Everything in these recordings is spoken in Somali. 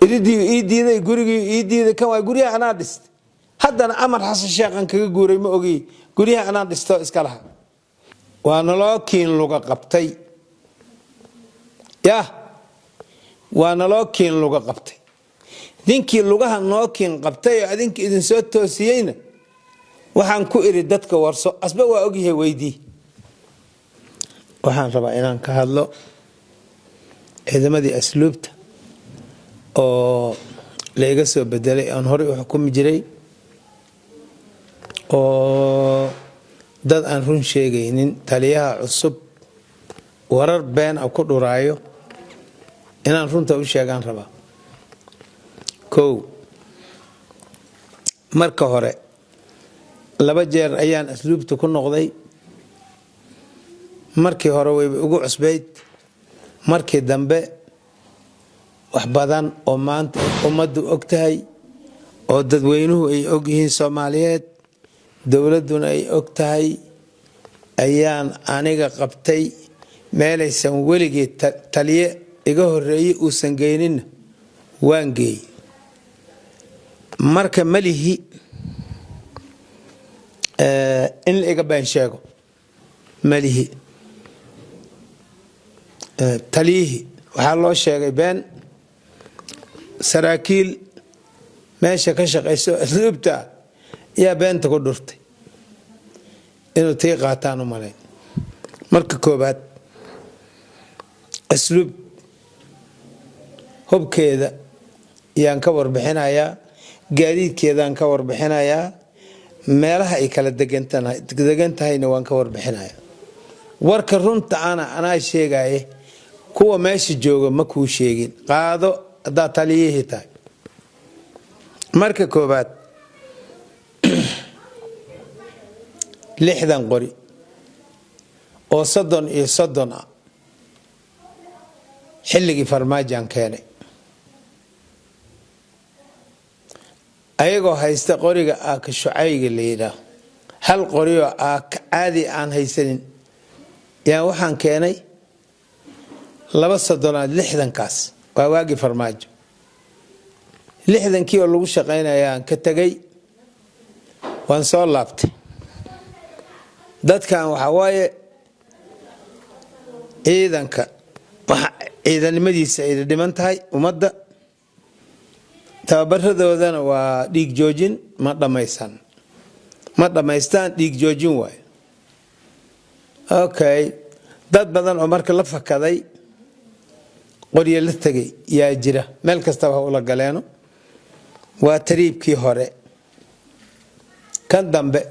Iridii ii diiday, gurigii ii diiday. Kan waa guryaha anaa dhistay. Haddana amar Xasan Sheekhan kaga guuray, ma ogiy, guryaha anaa dhisto iska laha. Waa naloo kiin luga qabtay, yah, waa naloo kiin luga qabtay. Ninkii lugaha noo kiin qabtay oo adinka idinsoo toosiyeyna, waxaan ku idhi, dadka warso, asba waa ogyahay, weydii. Waxaan rabaa inaan ka hadlo ciidamadii asluubta oo la iga soo bedelay, aan horey u xukumi jiray, oo dad aan run sheegaynin, taliyaha cusub warar been a ku dhuraayo, inaan runta u sheegaan rabaa. Kow, marka hore laba jeer ayaan asluubta ku noqday. Markii hore wayba ugu cusbayd. Markii dambe wax badan oo maanta ummaddu og tahay oo dadweynuhu ay og yihiin Soomaaliyeed, dowladduna ay og tahay, ayaan aniga qabtay. Meelaysan weligeed taliye iga horreeyey uusan geyninna waan geeyey. Marka malihi in la iga been sheego, malihi. Taliyihii waxaa loo sheegay been. Saraakiil meesha ka shaqayso asluubta ayaa beenta ku dhurtay inuu tii qaataan u malayn. Marka koobaad, asluub hubkeeda yaan ka warbixinayaa, gaadiidkeedaan ka warbixinayaa, meelaha ay kala degan tahayna waan ka warbixinayaa. Warka runta ana anaa sheegaye, kuwa meesha jooga ma kuu sheegin. Qaado haddaad taliyihii tahay. Marka koobaad, 60 qori oo 30 iyo 30 ah xilligii Farmaajaan keenay, ayagoo haysta qoriga aaka shucayga la yidhaah, hal qorioo aaka caadi aan haysanin, yaan waxaan keenay laba soddonaad. 60kaas waa waagii Farmaajo. 60kii oo lagu shaqaynayaan ka tegay, waan soo laabtay. Dadkan waxaa waaye ciidanka waxa ciidanimadiisa ay dhiman tahay ummadda, tababaradoodana waa dhiig joojin. Ma dhammaysan, ma dhammaystaan, dhiig joojin waayo. Okay, dad badan oo marka la fakaday, qoryo la tegay yaa jira, meel kastaba ha ula galeeno. Waa tariibkii hore. Kan dambe,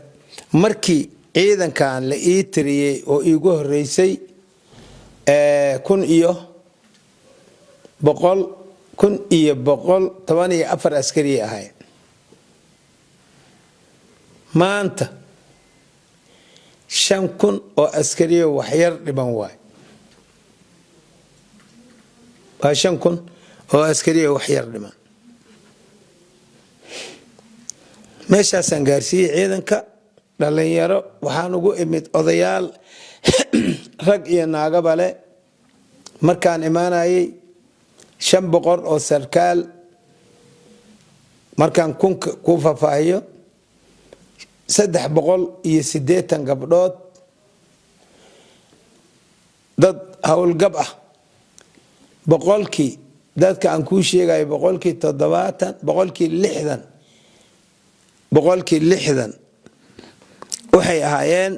markii ciidankan la ii tiriyey oo iigu horreysay, 1100, 1114 askariyay ahayd. Maanta 5000 oo askariyo waxyar dhiban waay. Waa 5000 oo askariyo waxyar dhiman. Meeshaasaan gaarsiiyey ciidanka. Dhalinyaro waxaan ugu imid, odayaal, rag iyo naagaba le. Markaan imaanayay 500 oo sarkaal, markaan kunka ku faahfaahiyo, 380 gabdhood, dad howlgab ah. Boqolkii dadka aan kuu sheegayo, 70%, 60%, 60% waxay ahaayeen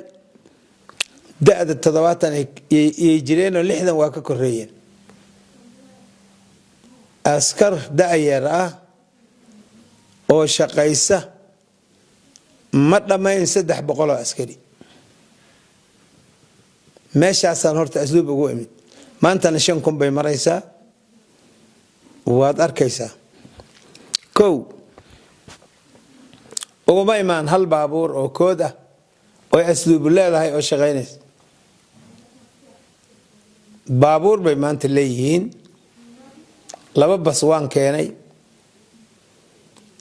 da'da 70 yay jireenoo 60 waa ka koreeyeen. Askar da'yar ah oo shaqaysa ma dhammayn 300 oo askari. Meeshaasaan horta asluub ugu imid. Maantana 5000 bay maraysaa, waad arkaysaa. Kow, uguma imaan hal baabuur oo kood ah oo asluubu leedahay oo shaqaynaysa. Baabuur bay maanta leeyihiin. Laba bas waan keenay,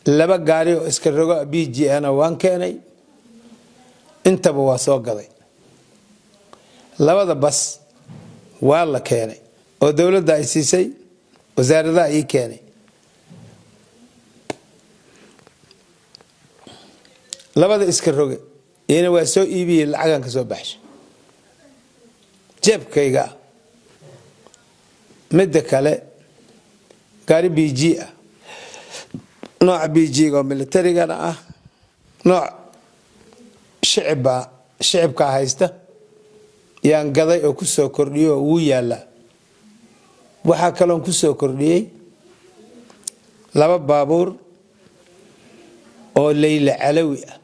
laba gaari oo iska rogo b g na waan keenay, intaba waa soo gaday. Labada bas waa la keenay oo dowladda ay siisay, wasaaradaha ii keenay. Labada iska roge iyana waa soo iibiyey, lacagaan ka soo baxshay jeebkayga ah. Midda kale, gaari BG ah, nooca BG-ga oo militarigana ah, nooc shicibba shicibkaa haysta, yaan gaday oo ku soo kordhiyey oo wuu yaallaa. Waxaa kaloon ku soo kordhiyey laba baabuur oo Leyla Calawi ah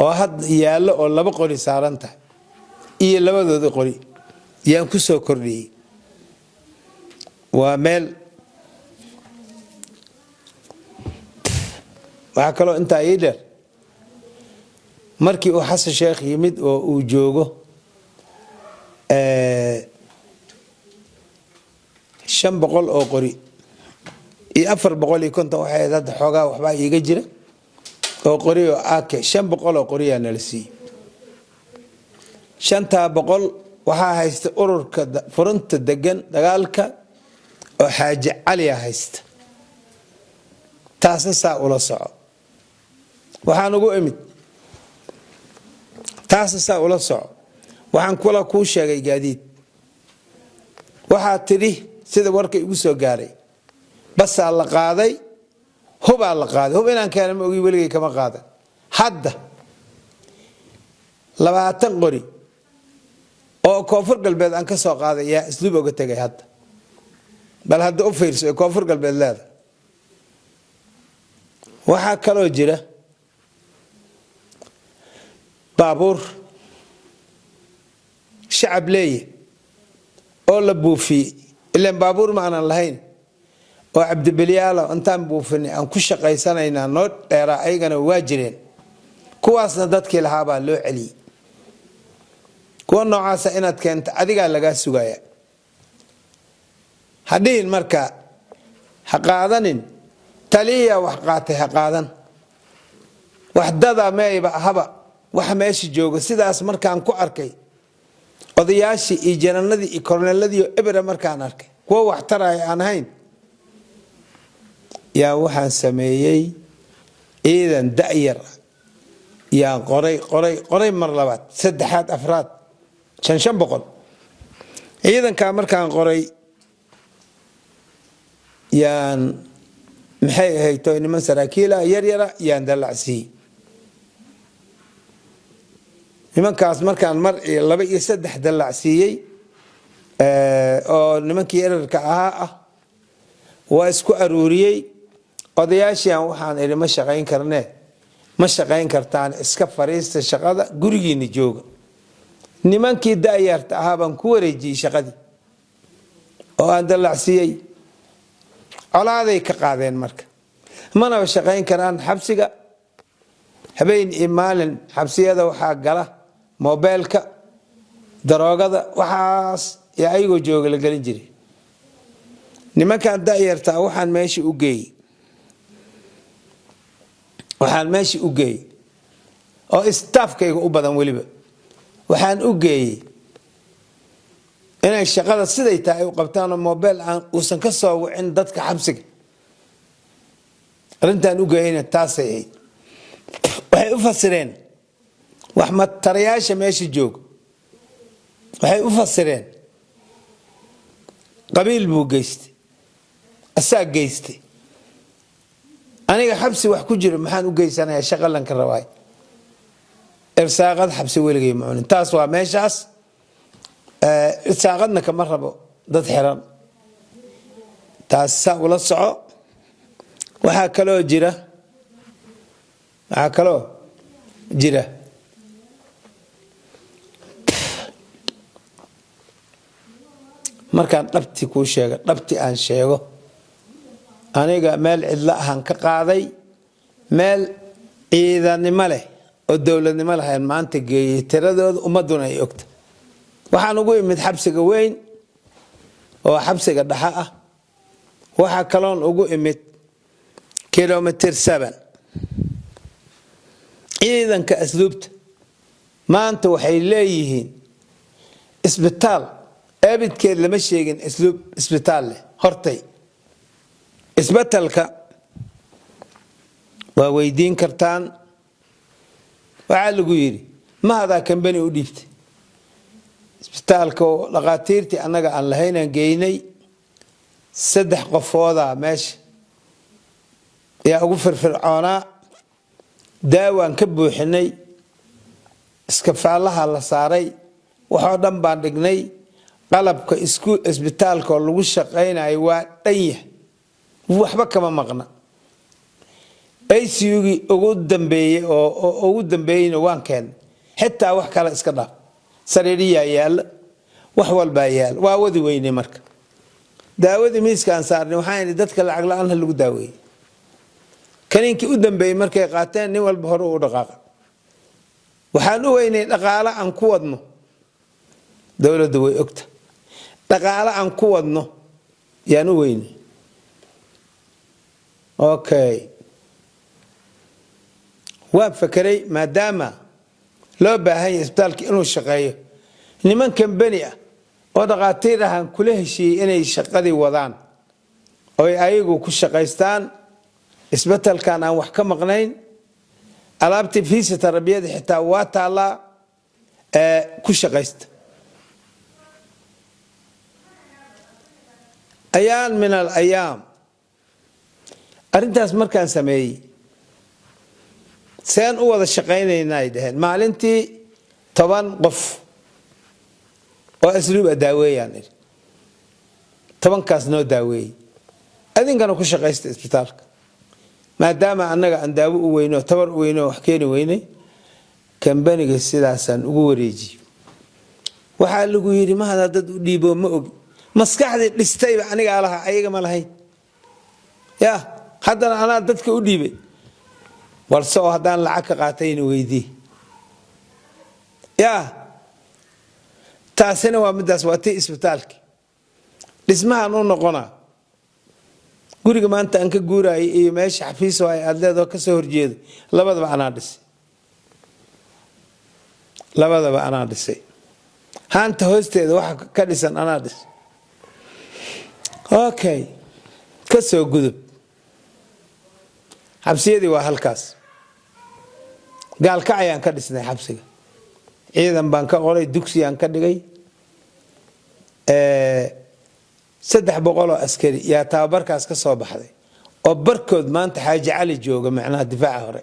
oo hadda yaallo oo laba qori saaran tahay iyo labadoodii qori yaan ku soo kordhiyey. Waa meel. Waxaa kaloo intaa ii dheer, markii uu Xasan Sheekh yimid oo uu joogo 500 oo qori iyo 450, waxay ahayd hadda xoogaa waxbaa iiga jira oo qori oo ake 500 oo qoriyaa nala siiyey. 500 waxaa haysta ururka furunta degan dagaalka oo Xaaji Caliya haysta. Taasna saa ula soco. Waxaan ugu imid, taasna saa ula soco. Waxaan kula kuu sheegay gaadiid. Waxaa tidhi, sida warka igu soo gaaray, basaa la qaaday, hubaa la qaaday. Hub inaan keena ma ogi, weligay kama qaadan. Hadda 20 qori oo Koonfur Galbeed aan ka soo qaaday yaa Isluub oga tegay hadda. Bal hadda u fiirso ee Koonfur Galbeed leeda. Waxaa kaloo jira baabuur shacab leeya oo la buufiyey, ilaan baabuur ma aanan lahayn, oo Cabdibilyaalo intaan buufinay aan ku shaqaysanaynaa noo dheeraa, ayagana waa jireen. Kuwaasna dadkii lahaabaa loo celiyey. Kuwa noocaasa inaad keento adigaa lagaa sugaya. Ha dhihin marka, ha qaadanin taliya wax qaatay, ha qaadan wax dada meeyba ahaba waxa meesha jooga. Sidaas markaan ku arkay odayaashii iyo jananadii iyo korneeladii oo ebera, markaan arkay kuwa wax taraya aan ahayn, yaa waxaan sameeyey ciidan da'yar yaan qoray, qoray, qoray, mar labaad, saddexaad, afraad, 500. Ciidankaa markaan qoray yaan, maxay ahayd toy, niman saraakiila yaryara yaan dallacsiiyey. Nimankaas markaan mar iyo laba iyo saddex dallacsiiyey oo nimankii yararka ahaa ah, waa isku aruuriyey odayaashian. Waxaan idhi, ma shaqayn karnee, ma shaqayn kartaan, iska fariista shaqada, gurigiina jooga. Nimankii da'yarta ahaa baan ku wareejiyey shaqadii oo aan dallacsiiyey. Colaaday ka qaadeen marka, manaba shaqayn karaan. Xabsiga habeen iyo maalin xabsiyada waxaa gala mobeelka, daroogada, waxaas yaa ayagoo jooga la gelin jiray. Nimankan da'yartaa waxaan meesha u geeyey oo istaafkayga u badan weliba, waxaan u geeyey inay shaqada siday tahay u qabtaanoo mobel aan uusan ka soo wicin dadka xabsiga. Arrintaan u geeyeyna taasay ahayd. Waxay u fasireen wax matarayaasha meesha jooga, waxay u fasireen qabiil buu geystay, asaa geystay. Aniga xabsi wax ku jiro maxaan u geysanayaa? Shaqa lanka rabaay, irsaaqad xabsi weligay ma cunin. Taas waa meeshaas. Irsaaqadna kama rabo dad xiran. Taas saa ula soco. Waxaa kaloo jira markaan dhabti kuu sheego, dhabti aan sheego, aniga meel cidlo ahaan ka qaaday, meel ciidanimo leh oo dowladnimo lahayn maanta geeyey, tiradooda ummaduna ay ogta. Waxaan ugu imid xabsiga weyn oo xabsiga dhexe ah. Waxaa kaloon ugu imid kilomitr 7. Ciidanka Asluubta maanta waxay leeyihiin isbitaal. Eebidkeed lama sheegin asluub isbitaal leh. Hortay isbetelka waa weydiin kartaan. Waxaa lagu yidhi mahadaa kambani u dhiibtay isbitaalka oo dhaqaatiirtii annaga aan lahaynaan geynay. 3 qofoodaa meesha ayaa ugu firfircoonaa. Daawaan ka buuxinay, iskafaalaha la saaray, waxoo dhan baan dhignay. Qalabka isbitaalka oo lagu shaqaynayo waa dhan yahay, waxba kama maqna. ICU-gii ugu dambeeyey oo ugu dambeeyeyna waan keennay. Xitaa wax kale iska dhaaf, sariiriyaa yaalla, wax walbaa yaalla. Waa wadi weynay. Marka daawadii miiska aan saarnay, waxaan idhi dadka lacag la-aan ha lagu daaweeyey. Kaniinkii u dambeeyey markay qaateen, nin walba hore u dhaqaaqa. Waxaan u weynay dhaqaalo aan ku wadno. Dowladdu way ogta dhaqaalo aan ku wadno yaan u weynay. Okay, waan fakeray, maadaama loo baahan yahay isbitaalka inuu shaqeeyo, niman kambani ah oo dhaqaatiir ahaan kula heshiiyey inay shaqadii wadaan oy ayagu ku shaqaystaan. Isbetelkan aan wax ka maqnayn, alaabtii fiisa tarbiyada xitaa waa taallaa, ku shaqaysta. Ayaan min al ayaam arrintaas markaan sameeyey, seen u wada shaqaynaynaa ay dhaheen. Maalintii 10 qof oo asluub a daaweeyaan idhi, 10kaas noo daaweeyey, adinkana ku shaqaysta isbitaalka, maadaama annaga aan daawo u weyno, tabar u weyno, wax keeni weynay. Kambaniga sidaasaan ugu wareejiyey. Waxaa lagu yidhi mahadaa dad u dhiibo ma ogi. Maskaxdii dhistayba anigaa lahaa, ayaga ma lahayn. Ya haddana anaa dadka u dhiibay, balse oo haddaan lacag ka qaatayna weydii. Ya taasina waa midaas, waa tii isbitaalki. Dhismahan u noqonaa, guriga maanta aan ka guurayay iyo meesha xafiis ay aada leedao kasoo horjeedo, labadaba anaa dhisay, labadaba anaa dhisay. Haanta hoosteeda waxa ka dhisan anaa dhisay. Okay, ka soo gudub. Xabsiyadii waa halkaas. Gaalkac ayaan ka dhisnay xabsiga, ciidan baan ka qoray, dugsiyaan ka dhigay. 300 oo askari yaa tababarkaas ka soo baxday oo barkood maanta Xaaji Cali jooga, macnaha difaaca hore.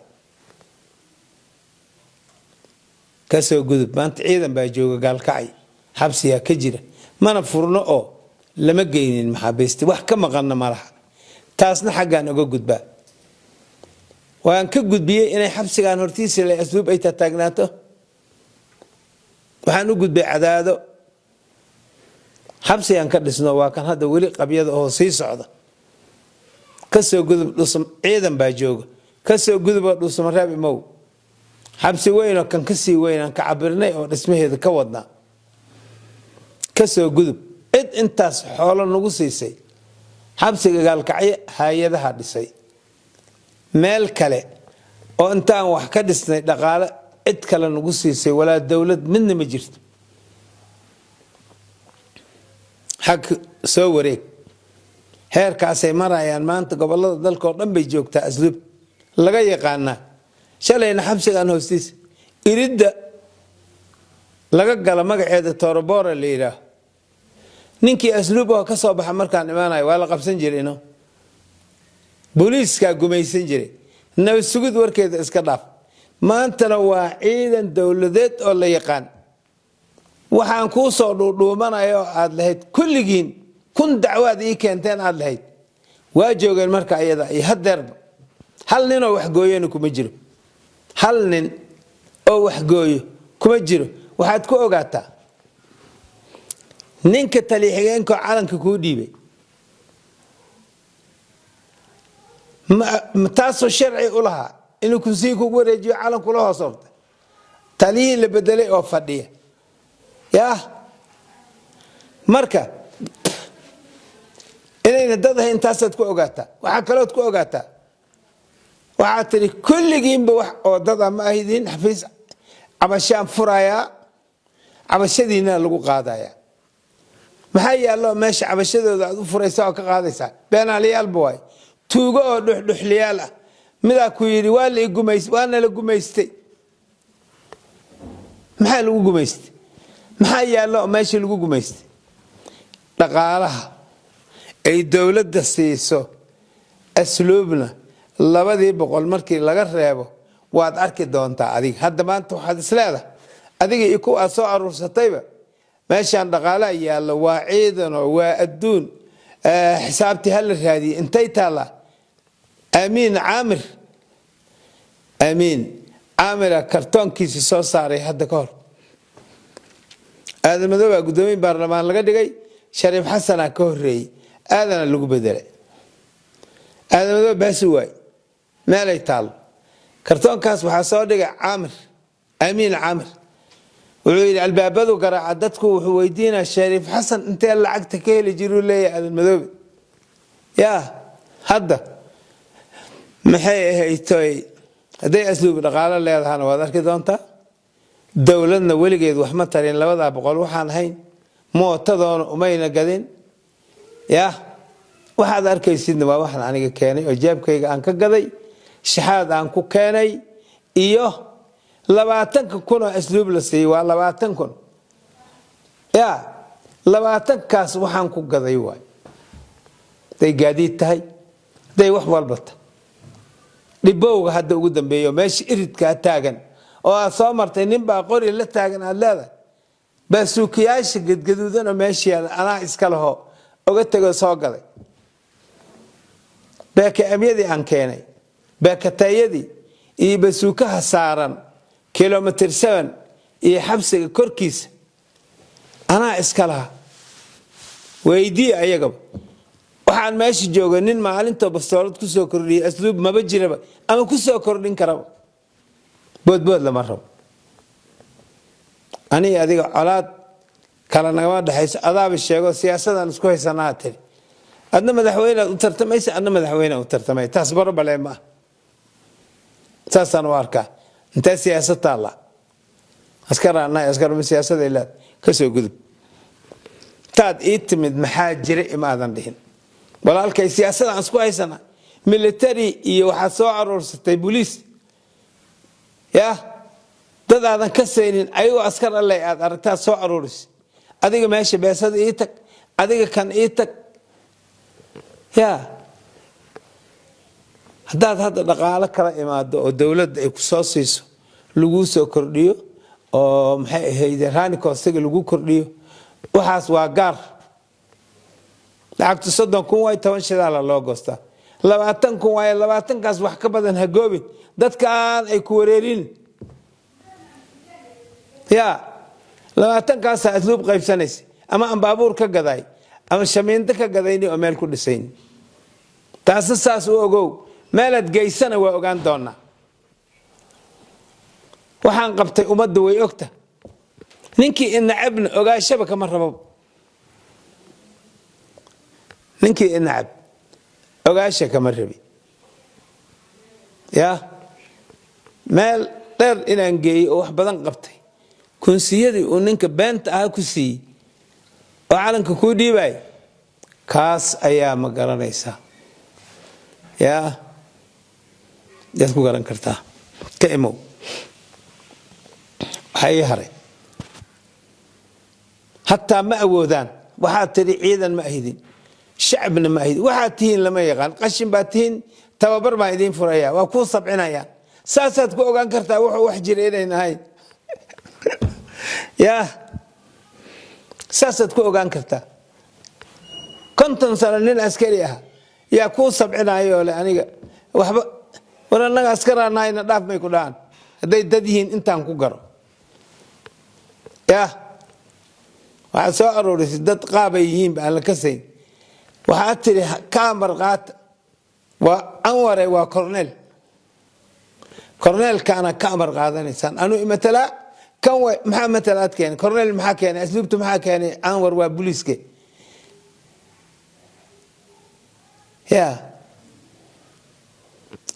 Kasoo gudub, maanta ciidan baa jooga Gaalkacay, xabsiyaa ka jira, mana furno oo lama geynin maxaabiisti, wax ka maqanna malaha. Taasna xaggaan uga gudbaa. Waan ka gudbiyey inay xabsigaan hortiisa la asluub ay tataagnaato. Waxaan u gudbay Cadaado, xabsigaan ka dhisno, waa kan hadda weli qabyada oo sii socda. Kasoo gudub, Dhusum ciidan baa jooga. Kasoo guduboo Dhuusamareeb imow, xabsi weynoo kan kasii weynaan ka cabirnay oo dhismaheeda ka wadnaa. Kasoo gudub, cid intaas xoolo nagu siisay xabsiga Gaalkacyo hay-adaha dhisay. Meel kale oo intaan wax ka dhisnay dhaqaale cid kale nagu siisay walaa dowlad midna ma jirto. Xag soo wareeg, heerkaasay marayaan maanta. Gobolada dalkao dhan bay joogtaa asluub laga yaqaanaa. Shalayna xabsigaan hoostiisa iridda laga gala magaceeda Tooroboora la yidhaaho, ninkii asluub oo ka soo baxa markaan imaanayo waa la qabsan jiray, ino booliiskaa gumaysan jiray. Nabad sugid warkeeda iska dhaaf. Maantana waa ciidan dowladeed oo la yaqaan. Waxaan kuu soo dhuudhuumanaya oo aada lahayd kulligiin 1000 dacwaad ii keenteen aada lahayd, waa joogeen marka iyada iyo hadeerba. Hal nin oo waxgooyona kuma jiro, hal nin oo waxgooyo kuma jiro. Waxaad ku ogaataa ninka taliya-xigeenkoo calanka kuu dhiibay, taasoo sharci u lahaa inuu kursii kugu wareejiyo, calankula hoos ortay, taliyihii la bedelay oo fadhiya. Yah marka inayna dad ahayn taasaad ku ogaataa. Waxaa kalood ku ogaataa, waxaad tidhi kulligiinba wax oo dad a ma ahidin, xafiis cabashaan furayaa, cabashadiina lagu qaadayaa. Maxaa yaallo meesha cabashadooda aad u furaysa oo ka qaadaysaa? Beenaalayaalba waay, tuugo oo dhuxdhuxliyaal ah. Midaa ku yidhi waa la gumaystay. Maxaa lagu gumaystay? Maxaa yaallo meeshii lagu gumaystay? Dhaqaalaha ay dowladda siiso Asluubna 200 markii laga reebo waad arki doontaa. Adiga hadda maanta waxaad isleedahay, adiga iyo kuwa aad soo aruursatayba, meeshaan dhaqaalaha yaallo waa ciidano, waa adduun. Xisaabtii hala raadiyey, intay taallaa? Amiin Caamir, Amiin Caamira kartoonkiisi soo saaray hadda ka hor. Aadan Madooba guddoomiye baarlamaan laga dhigay, Shariif Xasanaa ka horreeyey, aadana lagu bedelay. Aadan Madoobe baasi waay meelay taallo. Kartoonkaas waxaa soo dhigay Caamir, Amiin Caamir. Wuxuu yidhi albaabadu garaaca, dadku wuxuu weydiinaa Shariif Xasan intee lacagta ka heli jiruu leeyahay Aadan Madoobe. Yaa hadda maxay ahaytoy? Hadday Asluub dhaqaalo leedahana waad arki doontaa. Dowladna weligeed wax ma tarin 200 waxaan ahayn, mootadoona umayna gadin. Ya waxaad arkaysidna waa waxaan aniga keenay oo jeebkayga aan ka gaday, shaxaad aan ku keenay, iyo 20,000 oo Asluub la siiyey waa 20,000. Ya 20kaas waxaan ku gaday waay, hadday gaadiid tahay, hadday wax walba tahay. Dhibowga hadda ugu dambeeyo meesha iridkaa taagan oo aad soo martay, nin baa qori la taagan aad leedahay, baasuukiyaasha gadgaduudanoo meeshii anaa iska laho oga tego soo gaday, beekaamyadii aan keenay, beekatayadii iyo basuukaha saaran kilomitr 7 iyo xabsiga korkiisa anaa iska laha. Weydii ayagaba. Waxaan meesha jooga nin maalintoo bastoolad kusoo kordhiyay Asluub maba jiraba ama kusoo kordhin karaba. Boodbood lama rabo. Aniga adiga colaad kala nagama dhexayso. Adaaba sheego siyaasadaan isku haysanaa tiri. Adna madaxweynead u tartamaysa, adna madaxweyne u tartamay, taas barobale ma ah. Saasaan u arkaa. Intee siyaasad taalla? Askaraanahay, askarma siyaasaday leed? Kasoo gudub. Taad ii timid maxaa jira imaadan dhihin, walaalkay siyaasadaan isku haysana. Military iyo waxaad soo aruursatay boliis, ya dad aadan ka saynin ayagoo askar alle aad aragtaad soo aruurisay. Adiga meesha beesada ii tag, adiga kan ii tag. Ya haddaad hadda dhaqaalo kala imaado oo dowladda ay ku soo siiso, laguu soo kordhiyo oo maxay ahayde running costiga lagu kordhiyo, waxaas waa gaar. Lacagtu 30,000 waay, 10 shidaala loo goostaa. 20,000 waaye, 20kaas wax ka badan ha goobin, dadkaan ay ku wareerin. Ya 20kaasaa Asluub qaybsanaysa ama aan baabuur ka gaday ama shamiindo ka gadayni oo meel ku dhisayn. Taasna saas u ogow, meelaad geysana waa ogaan doonaa. Waxaan qabtay ummadda way ogta. Ninkii inacabna ogaashaba kama rabo. Ninkii inacab ogaasha kama rabi. Ya meel dheer inaan geeyey oo wax badan qabtay, kunsiyadii uu ninka beenta ahaa ku siiyey oo calanka kuu dhiibay, kaas ayaa ma garanaysaa? Yaa yaad ku garan kartaa? Ka imow. Waxaa ii haray, hataa ma awoodaan. Waxaad tidhi ciidan ma ahidin, shacabna ma ahidin, waxaad tihiin lama yaqaan, qashin baad tihiin, tababar baan idiin furaya. Waa kuu sabcinayaan. Saasaad ku ogaan kartaa wuxuu wax jira inayn ahayn. Ya saasaad ku ogaan kartaa. 50 sano nin askari ah yaa kuu sabcinaayo le aniga waxba war annaga askaraanahayna dhaaf may ku dhahaan. Hadday dad yihiin intaan ku garo. Ya waxaad soo aroorisay dad qaabay yihiinba aan la kasayn. Waxaad tidhi ka amar qaata, waa Anware, waa corneel, corneelkaana ka amar qaadanaysaan. Anuu imatalaa kan w maxaa matalaad keenay? Corneel maxaa keenay? Asluubta maxaa keenay? Anwar waa buliiske. Ya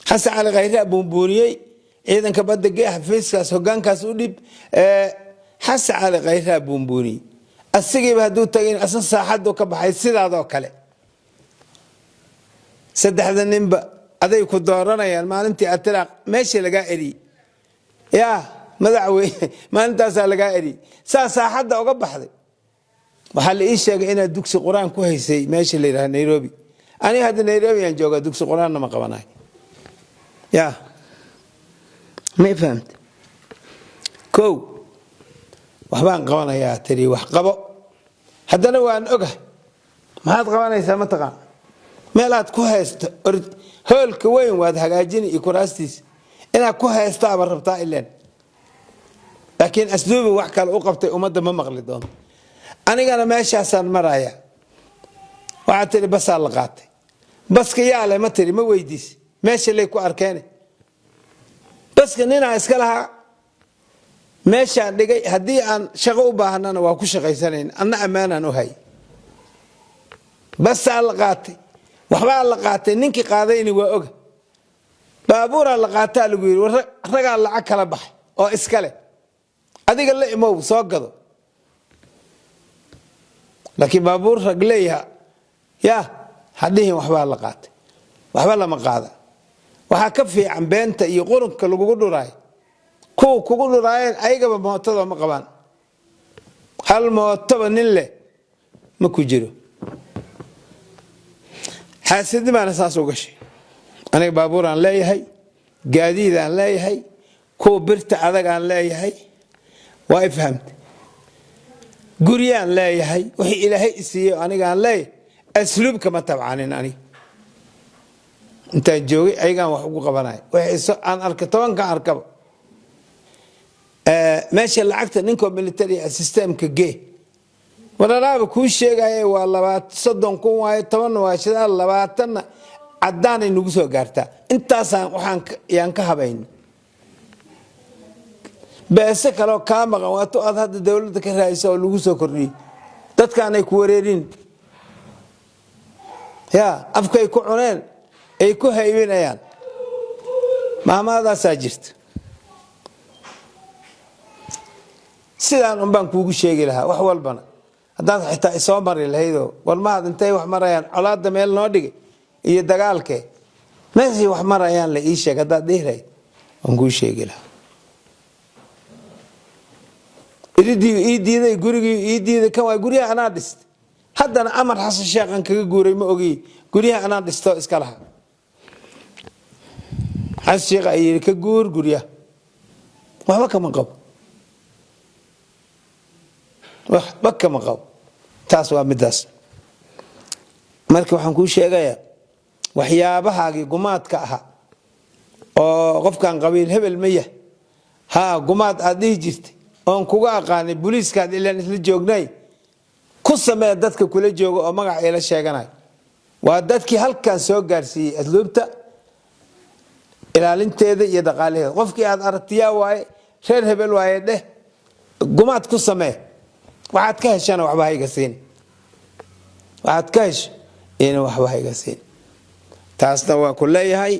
Xasan Cali Khayre buunbuuniyey ciidanka badda gee, xafiiskaas hogaankaas u dhib. Xasan Cali Khayraa buunbuuniyey, asigiiba hadduu tagayn asna saaxaddu ka baxay sidaadoo kale. Saddexda ninba aday ku dooranayaan maalintii aad tiraa meeshii lagaa eriyey. Yaa Madaxweyne, maalintaasaa lagaa eriyey, saa saaxadda uga baxday. Waxaa la ii sheegay inaad dugsi Qur-aan ku haysay meesha la yidhaha Nairobi. Aniga hadda Nairobi aan joogaa, dugsi Qur-aanna ma qabanayo. Ya, ma fahamte? Kow, waxbaan qabanayaa tiri, wax qabo. Haddana waan ogahay maxaad qabanaysaa. Ma taqaan meel aad ku haysto? Hoolka weyn waad hagaajini iyo kuraastiisa inaad ku haystaaba rabtaa ileen, laakiin asluubi wax kale u qabtay ummadda ma maqli doonto. Anigana meeshaasaan maraya. Waxaad tiri basaa la qaatay. Baska yaale ma tiri, ma weydiis meesha lay ku arkeene. Baska ninaa iska lahaa, meeshaan dhigay. Haddii aan shaqo u baahanana waa ku shaqaysanayn, anna ammaanaan u hay. Basaa la qaatay, waxbaa la qaatay, ninkii qaadayna waa oga. Baabuuraa la qaataa lagu yidhi, ragaa lacag kala baxay oo iskale. Adiga la imow, soo gado. Laakiin baabuur rag leeyaha ya hadhihin waxbaa la qaatay, waxba lama qaada. Waxaa ka fiican beenta iyo qurunka lagugu dhuraayo. Kuwa kugu dhuraayeen ayagaba mootada ma qabaan, hal mootoba nin leh ma ku jiro. Xaasidnimaana saas u gashay. Aniga baabuuraan leeyahay, gaadiidaan leeyahay, kuwa birta adagaan leeyahay, waa i fahamtay, guryaan leeyahay, wixii Ilaahay isiiye anigaan leeyahay. Asluubka ma tabcanin. Aniga intaan joogay ayagaan wax ugu qabanaya, wixii aan arka tobankan arkaba meesha lacagta ninkoo military systemka gee waranaaba kuu sheegaya waa 30,000 waaye, 10-na waa shidaal, 20-na caddaanay nagu soo gaartaa. Intaasaan waxaan yaan ka habayn. Beese kaloo kaa maqan waato aad hadda dowladda ka raadisa oo lagu soo kordhiyey. Dadkaanay ku wareerin, ya afkay ku cuneen ay ku haybinayaan. Maamaadaasaa jirta. Sidaan un baan kuugu sheegi lahaa wax walbana haddaad xitaa isoo mari lahaydoo warmahaad intay wax marayaan, colaadda meel noo dhigay iyo dagaalkee meeshay wax marayaan la ii sheeg haddaad dhihi lahayd, waan kuu sheegi lahaa. Iridii ii diiday, gurigii ii diiday, kan waa guryaha anaa dhistay. Haddana amar Xasan Sheekhan kaga guuray, ma ogiy, guryaha anaa dhisto iska laha. Xasan Sheekh ay yidhi ka guur guryaha, waxba kama qabo, waxba kama qabo. Taas waa midaas. Marka waxaan kuu sheegayaa waxyaabahaagii gumaadka ahaa oo qofkan qabiil hebel ma yah haa, gumaad aad dhihi jirtay oon kuga aqaanay booliiskaad ilaan isla joognay, ku samee dadka kula jooga oo magac ila sheeganayo. Waa dadkii halkan soo gaarsiiyey asluubta ilaalinteeda iyo dhaqaalaheeda. Qofkii aad aragtiyaa waaye, reer hebel waaye dheh, gumaad ku samee. Waxaad ka heshana waxba hayga siin, waxaad ka hesho ina waxba hayga siin. Taasna waa ku leeyahay.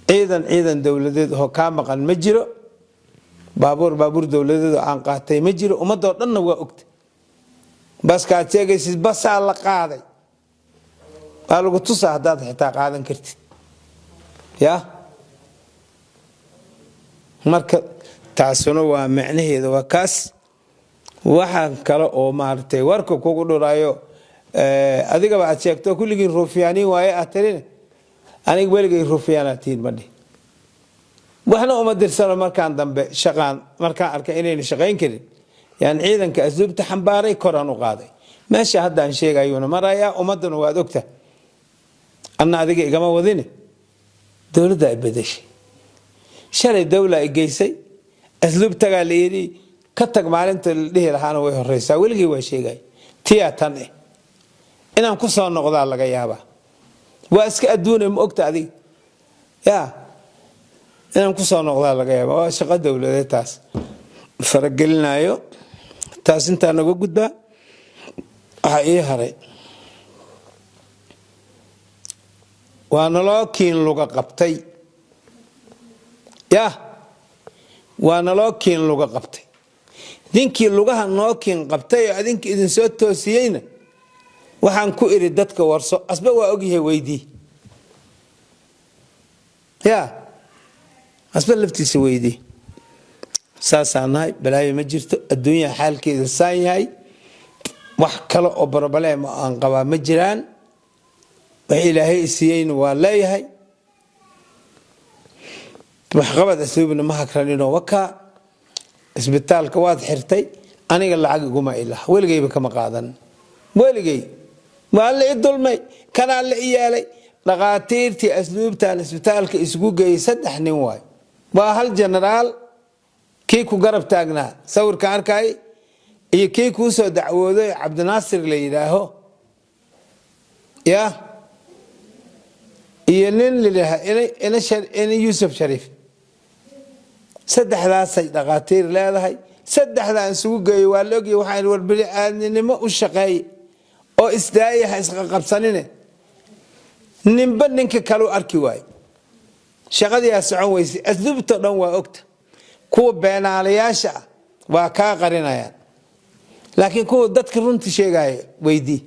Ciidan dowladeed oo kaa maqan ma jiro, baabuur dowladeed oo aan qaatay ma jiro. Ummadoo dhanna waa ogta. Baskaad sheegaysid basaa la qaaday, waa lagu tusaa haddaad xitaa qaadan kartid. Ya, marka taasuna waa micnaheeda waa kaas. Waxaan kale oo maaragtay warka kugu dhuraayo, adigaba aad sheegto kulligiin ruufyaaniin waaye aad tirine, aniga weligay ruufyaanaad tihiin ma dhihi, waxna uma dirsano. Markaan dambe shaqaan markaan arkay inayna shaqayn karin, yaan ciidanka asluubta xambaaray, koraan u qaaday. Meesha haddaan sheegayuuna marayaa, ummadduna waad ogta. Anna adiga igama wadine, dowladda ay bedeshay shalay, dowla ay geysay asluub tagaa la yidhi, ka tag. Maalinta la dhihi lahaana way horeysaa. Weligay waa sheegay tiyaa tan inaan ku soo noqdaa laga yaabaa. Waa iska adduune, ma ogta adiga ya inaan ku soo noqdaa laga yaabaa. Waa shaqo dowladeed taas faragelinayo. Taas intaa naga gudbaa. Waxaa ii haray waa naloo kiin luga qabtay, yah, waa naloo kiin luga qabtay. Ninkii lugaha noo kiin qabtay oo adinka idinsoo toosiyeyna waxaan ku idhi dadka warso, asba waa ogyahay, weydii ya, asba laftiisa weydii. Saasaan nahay, balaayo ma jirto, adduunyaha xaalkeeda saan yahay. Wax kale oo problem aan qabaa ma jiraan. Wax Ilaahay isiiyeyna waa leeyahay. Waxqabad asluubna ma hakraninoo wakaa. Isbitaalka waad xirtay, aniga lacag iguma ilaha, weligayba kama qaadan. Weligay waa la i dulmay, kanaa la i yeelay. Dhakhaatiirtii asluubtan isbitaalka isugu geeyey saddex nin waay. Waa hal jenaraal, kii ku garab taagnaa sawirka arkay iyo kii kuu soo dacwooday, Cabdinaasir la yidhaaho ya, iyo nin layidhaaha ina Yuusuf Shariif. Saddexdaasay dhakhaatiir leedahay. Saddexdaan isugu geeyey waa la ogyahy. Waxaan war bini-aadminimo u shaqeey oo isdaayaha isqaqabsanine. Ninba ninka kaleu arki waaye, shaqadiyaa socon weysay. Asluubto dhan waa ogta. Kuwa beenaalayaasha ah waa kaa qarinayaan, laakiin kuwa dadka runta sheegaya weydii.